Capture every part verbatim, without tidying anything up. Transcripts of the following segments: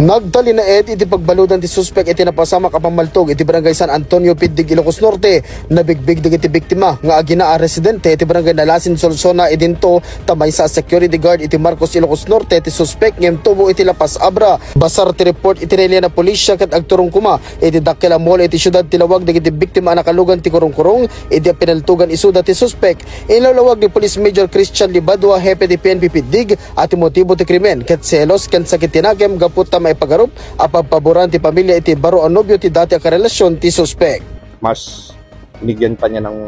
Nagtalinaed iti pagbaludan ti suspek iti napasamak a pammaltog iti Barangay San Antonio, Piddig, Ilocos Norte. Nabigbig dagiti biktima nga agina a residente iti Barangay Nalasin, Solsona, idinto ta maysa a security guard iti Marcos, Ilocos Norte ti suspek ngem tubo iti La Paz, Abra. Basar ti report iti nailian a pulisya ket agturong koma iti dakkel a mall iti siudad ti lawag dagiti biktima a nakalugan ti kurungkurong idi a pinaltogan isuda ti suspek. Inlawlawag ni Police Major Christian Libadua, hepe ti P N P Piddig, a ti motibo ti krimen ket selos ken sakit ti nakem gapu ta maipagarup a pabpaboran ti pamilya iti baro a nobio ti dati a karelasyon ti suspek. Mas binigyan pa niya ng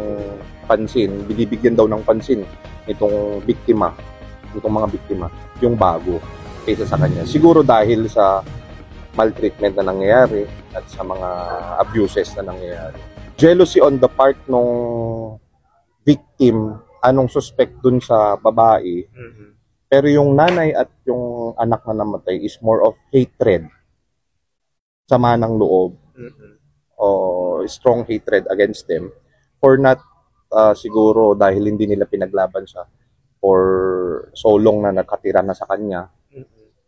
pansin, binibigyan daw ng pansin itong biktima, itong mga biktima, yung bago kaysa sa kanya. Siguro dahil sa maltreatment na nangyayari at sa mga abuses na nangyayari. Jealousy on the part nung victim, anong suspect dun sa babae, pero yung nanay at yung anak na namatay is more of hatred, sama ng loob, o strong hatred against them for not, ah, siguro dahil hindi nila pinaglaban siya for so long na nakatira na sa kanya,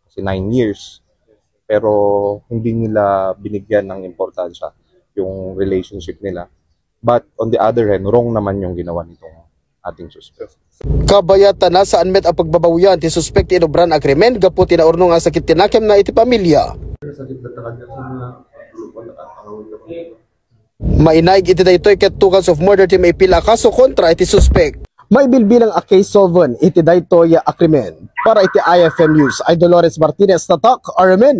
kasi nine years, pero hindi nila binigyan ng importansya yung relationship nila. But on the other hand, wrong naman yung ginawa nitong ating suspect. Kabayatan na saan met a pagbabawian ti suspek ti inubran a krimen gapu ti naurnong a sakit ti nakemna iti pamilya. Mainaig iti daytoy ket two counts of murder ti maipila a kaso kontra iti suspek. Maibilbilang a case solved iti daytoy a krimen. Para iti I F M News, I Dolores Martinez, Tatak, R M N.